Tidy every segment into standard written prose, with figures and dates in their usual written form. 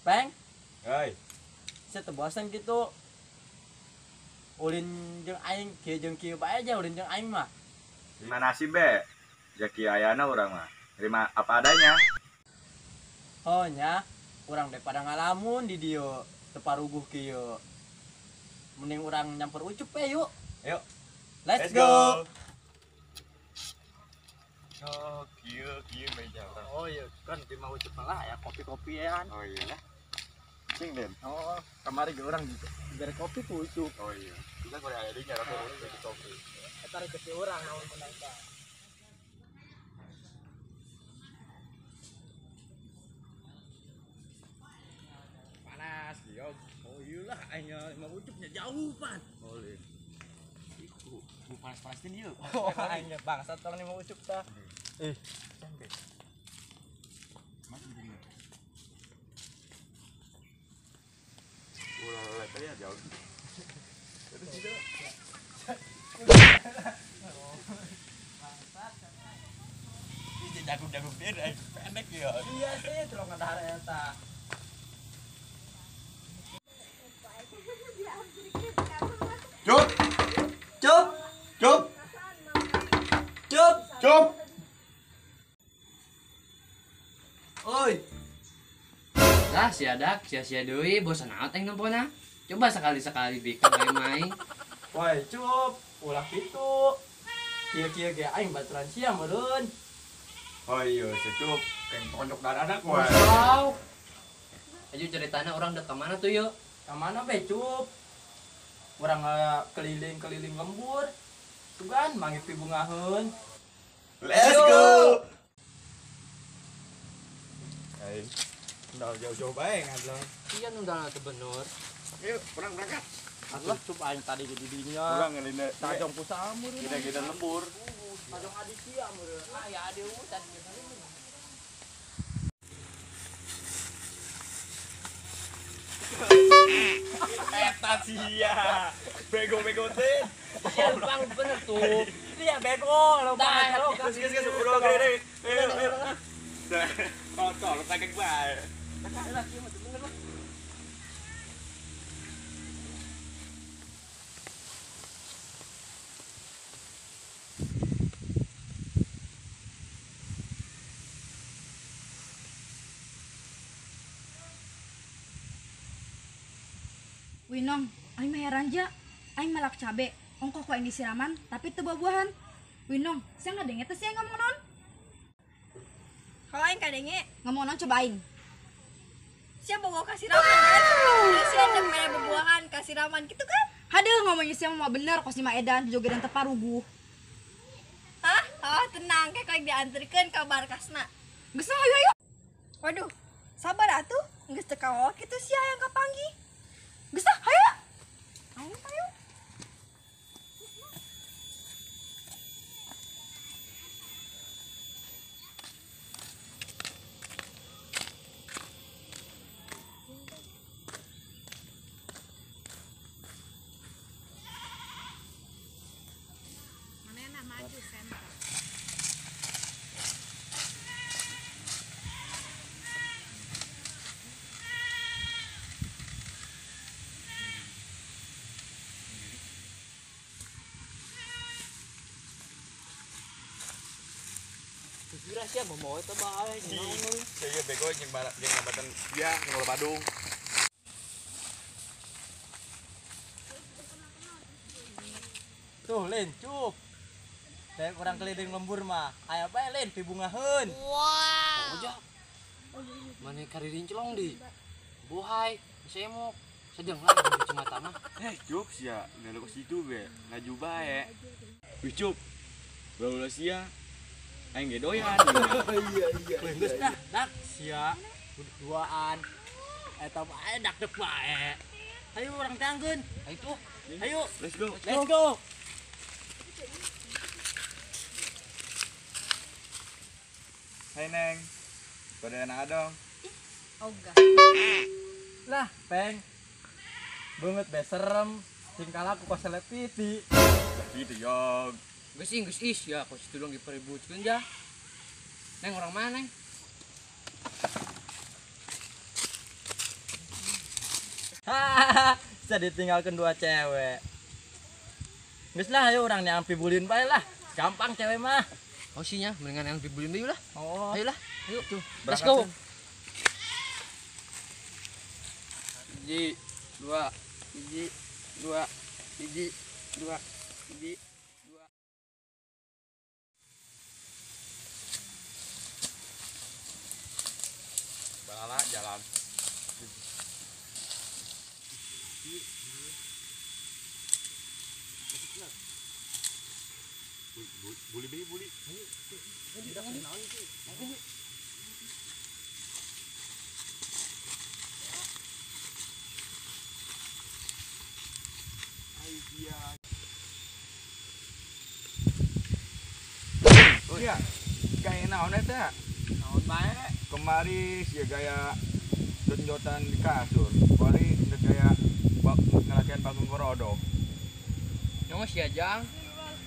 Peng. Hei. Saya teu bosen kitu. Ulin jeung aing kieu jeung kieu bae aja ulin jeung aing mah. Terima nasib be. Jaki ayana urang mah. Terima apa adanya. Oh nya, urang daripada ngalamun di dieu teu paruguh kieu. Mending urang nyamper Ucup we yuk. Ayo. Let's go. Oh, kieu kieu meja urang. Oh iya, kan di mah Ucup malah ya kopi-kopian. Oh iya. Cing den. Oh, kamari ge urang bere kopi ku Ucup. Oh iya. Kita korek aya dinya rokok kopi kopi. Eta rezeki urang naon menang tah. Panas, yo. Oh iyalah aing mah Ucupnya jauh pan. Boleh. Iku, bu panas-panasin ieu. Oh, aing bangsat kalau mah Ucup tah. Eh, sampai. Mas begini. Ulah tadi jauh. Terus itu. Bangsat. Ini jago-jago dia pendek ya. Iya sih, tolong ngadahar eta. Cup. Cup. Cup. Cup. Cup. Oi. Lah sia dak, sia-sia deui bosan amat aing nempona. Coba sekali-sekali bikin main-main. Woi, Cup, ulah kitu. Kieu-kieu ge aing baturan sia meureun. Oh iya, secup, keng pondok darah wae. Wow. Ayo ceritana orang dek ka mana tuh yuk? Ka mana be, Cup? Urang keliling-keliling lembur. Tugan manggih pibungaheun. Let's go. Ayo. Udah jauh-jauh bae ngadlong. Iya nu udah teu bener. Yuk, urang berangkat. Atuh Cup aing tadi di dinya. Urang ngelinda tajong ku samur. Gida-gida lembur. Tajong adi sia meureun. Ah ya adi tadi. Eta sia. Bego-bego teh. Sia bang bener tuh. Iya bego, lo bang. Geus geus geus udah gede. Ayo ayo. Kotor sakit bae. Lah kieu mah bener lah. Winong, aing mah heran ja. Aing malak cabe, ongkoh ku aing disiraman tapi teu buah-buahan. Winong, sia ngadenge teh sia ngomong naon? Kalau aing kadenge, ngomong naon coba aing. Sia bogo kasiraman kan? Terus sia ndek mere buah-buahan kasiraman gitu kan? Haduh, ngomongnya sia mah bener kos si Edan jogedan teu paruguh. Hah? Oh, tenang, kayak aing dianterkeun ka barkasna. Geus ayo ayo. Waduh, sabar atuh, geus teu kawawa kitu sia yang kapanggih. Geus ah, hayo. Ayo, ayo. Manena maju center. Kira sia mau eta bae. Sia bego jeung jeung ngabatan sia jeung Badung. Tuh Lin, Cup. Dari orang keliling lembur mah, aya bae Lin pibungaheun. Wow. Oh, ja. Mane karirincelong di. Buhai, semok. Sedeng lah cuci mata mah. Eh, Cup sia, ngaluk situ be, ngaju bae. Wih, Cup. Ulah sia. Aing ge doyan. Iya iya. Geus dah, dak sia. Duaan. Eta bae dak dek bae. Ayo urang tanggeun. Ayo tuh. Ayo. Let's go. Let's go. Hai Neng. Pada anak adong. Ih, ogah. Lah, Peng. Banget be serem. Tingkah laku kok selepiti. Gitu yog. Geus ih, geus is ya, kok situ dong dipeributkeun ja. Neng orang mana, Neng? Hahaha, bisa ditinggalkan dua cewek. Geus lah ayo urang neang pibulin bae lah. Gampang cewek mah. Oh sih nya, mendingan yang pibulin deui lah. Oh. Ayo lah, ayo. Tuh, let's go. 1 2 1 2 1 2 1 2. Balala jalan. Buli beli buli. Iya, gaya naon eta? Naon bae? Kemari sia gaya jot-jotan di kasur. Kemari gaya ngelatihan bangun korodok. Nyong sia jang.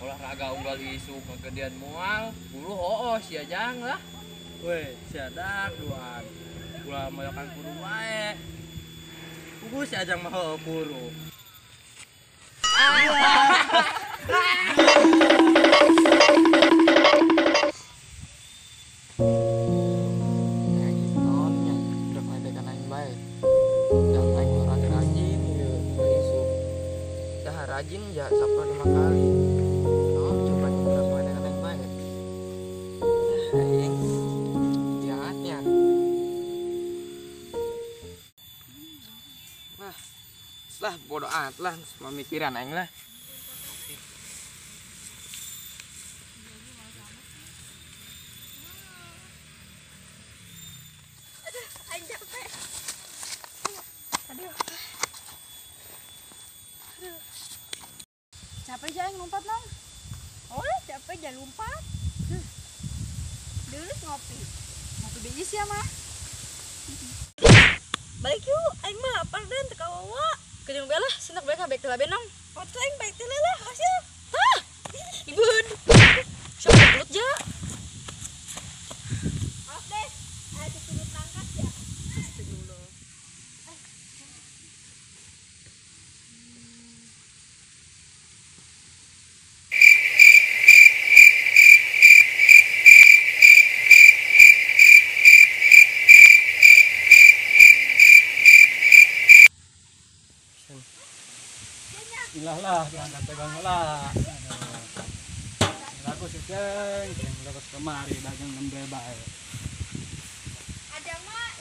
Olahraga unggal isuk kegedean moal, bulu hooh sia jang lah. Weh, sia dak duaan. Ulah moyokan kuru wae. Pugu si Ajang mah heueuh kuru. Rajin ya sapro 5 kali. Oh, coba nyebrang mana yang baik. Aing jahatnya. Nah, setelah bodoh amat lah pemikiran aing lah. Aduh, aing capek. Aduh. Aduh. Capek jangan lompat nong. Oh, capek jangan lompat. Dulu ngopi. Ngopi biji sih ya mah. Balik yuk, aing mah lapar dan teka wawa. Kejeng bela, sentak balik baik telah benong. Oh, aing baik telah lah, hasil. Hah? Ibun. Siapa gelut ja? Maaf deh, ada turut tangkas ya. Astagfirullah. Ilah lah, jangan pegang lah. Lagu sih ceng, ceng terus kemari dagang nembe bae. Ada mah.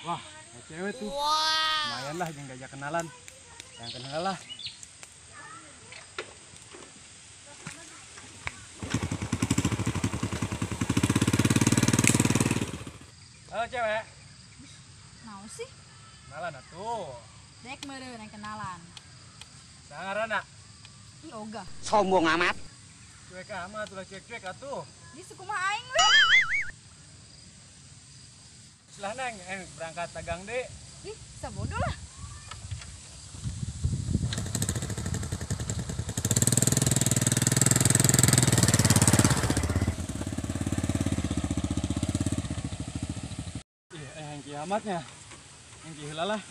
Wah, cewek tuh. Lumayan lah yang gajah kenalan. Yang kenal lah. Halo cewek. Naon sih? Kenalan atuh. Dek meureun yang kenalan. Sangarana. Ih ogah. Sombong amat. Cuek amat ulah cuek-cuek atuh. Di sukumaha aing we. Setelah neng, berangkat dagang deh. Ih, sabodoh lah. Ih, yang kiamatnya. Yang heula lah.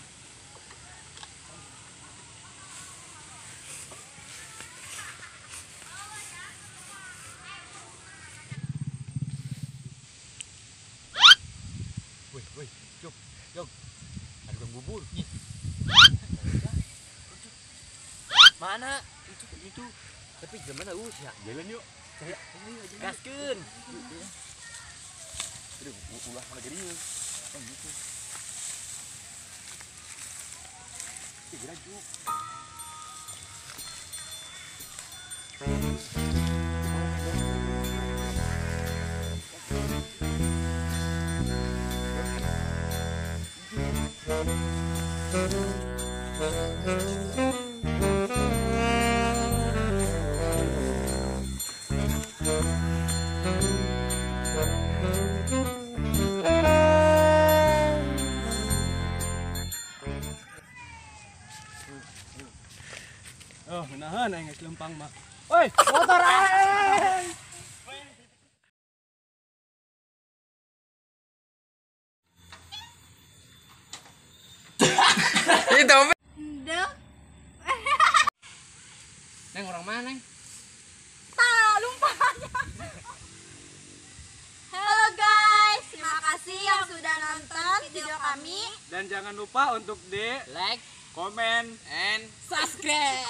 Woi, jok, jok. Ada tukang bubur. Ih. Mana? Itu. Tapi gimana us ya? Jalan yuk. Gaskeun. Aduh, ulah mana jadi yuk. Kan gitu. Ih, gerak yuk. Oh, menahan aing geus lempang mah. Oi, motor aing. Itu. Ndek. Neng orang mana, Neng? Tah, lumpanya. Halo guys, terima kasih yang sudah nonton video kami. Dan jangan lupa untuk di like, komen, and subscribe.